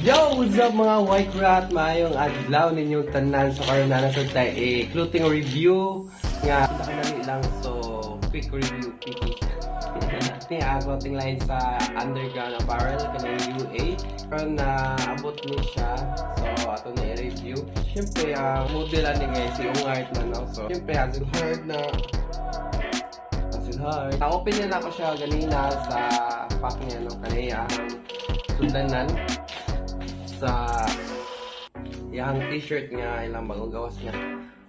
Yo! What's up, mga white rat? Maayong adlaw ninyong tanan. So karon na nasa tayo eh, clothing review nga pinakadali lang, so quick review, quickie. Ni ang clothing line sa Underground Apparel, kanang UA. Karon na abot ni siya. So ato na i-review. Syempre ang model ani guys si Ungart na, no. So syempre Hazel Hard na Hazel Hard. Na-open na ako siya ganina sa pack niya, no, kani ang sundanan sa iyang t-shirt nga ilang bagong gawas nga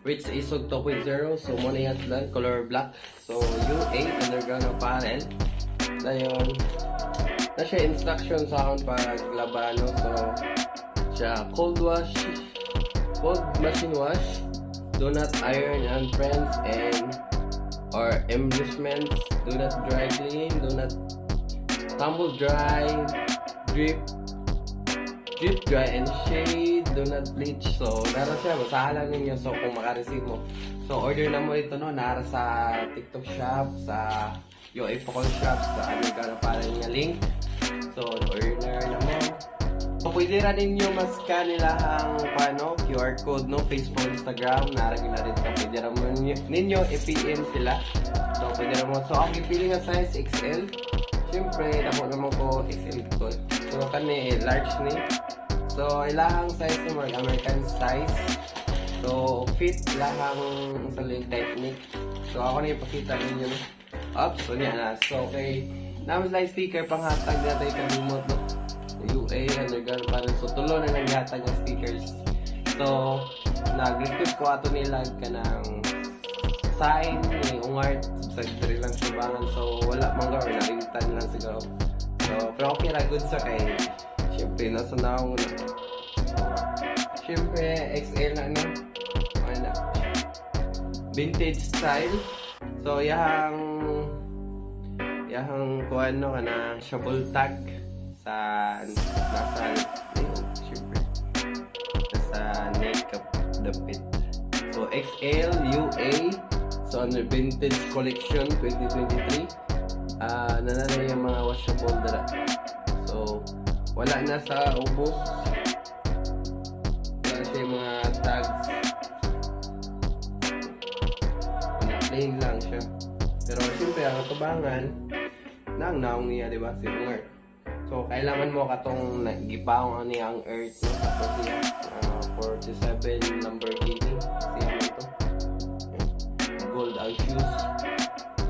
Rich Isog 2.0. So mo na yan sila, color black. So UA Underground Apparel. Dayon na siya instruction sa akong paglaba, no. So siya cold wash, cold machine wash, do not iron on prints and or embellishments, do not dry clean, do not tumble dry, drip drip dry and shade, do not bleach. So, nara siya, basahan lang ninyo. So, kung makareceive mo. So, order na mo ito, no? Nara sa TikTok shop, sa UA Pocol shop, sa Underground Apparel nga link. So, order na mo. So, pwede ra ninyo ma-scan nila ang ano, QR code, no? Facebook, Instagram, nara na rin ka. Pwede ra mo ninyo i-PM sila. So, pwede ra mo. So, ang gipili nga size XL. Siyempre, dako naman ko, XL ko. So, kani, eh, large ni. So, ilahang size ni mga American size. So, fit ilahang sa link technique. So, ako na ipakita ninyo, no? Up, so niya na. So, okay. Naman sila yung sticker panghatag na tayo kalimot, no? UA, Underground Apparel. So, tulo na lang gihatag ng stickers. So, nag-request ko ato nila kanang sign ni Ungart sa diri lang sa bangan. So, wala man or nalimtan lang siguro. So, pero okay ra, good sa kay syempre nasa naong na. Syempre XL na, no. Okay na. Vintage style. So, yahang kuan, no, kana shovel tag sa nasa ayun, syempre nasa neck of the pit. So XL UA, so ano, vintage collection 2023. Ah, nananay yung mga washable dara. So wala na sa ubos. Wala siya yung mga tags. Wala, plain lang siya. Pero syempre ang tubangan nang naong niya, di ba? Si Ungart. So kailangan mo katong gipaong ani ang earth, no? Tapos siya 47 Lamborghini siya man to. Gold ang shoes.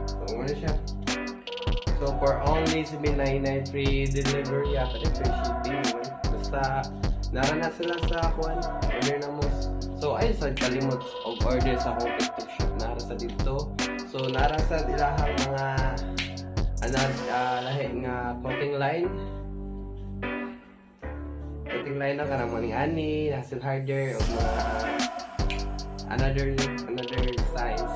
So ano siya. So for only 799, free delivery yata din, free shipping man. Basta nara na sila sa kuan, order na mo. So ay sa kalimot og order sa akong TikTok shop, nara sa dito. So nara sa ilahang mga ana lahi nga clothing line. Clothing line na kanang mga ani, Hustle Harder og mga another another size.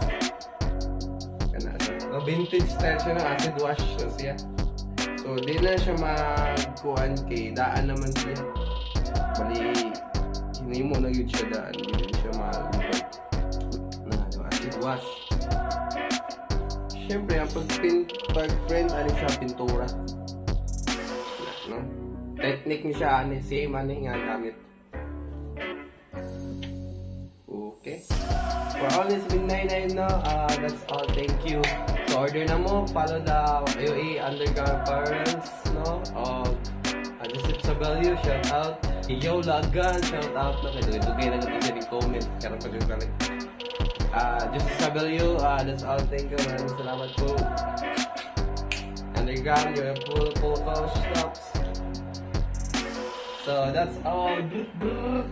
Kana siya. So, vintage style siya ng acid wash na siya. So, di na siya magkuan kay daan naman siya. Bali, hinimo na yun siya daan. Di na siya malubad. Na, diba? Acid wash. Siyempre, ang pag-print, ano siya, pintura. Na, no? Technique ni siya, ano, same ano nga gamit. Okay. For all this 99, no, that's all. Thank you. So, order na mo. Follow the UA Underground Apparels, no? O, Joseph Sabelio, shout out. Yo, Lagan, shout out, no? Kaya dugay na siya ng comment. Karon pa dyan balik. Joseph Sabelio, that's all. Thank you. Maraming salamat po. Underground, your full full shops. So, that's all. Brr, brr.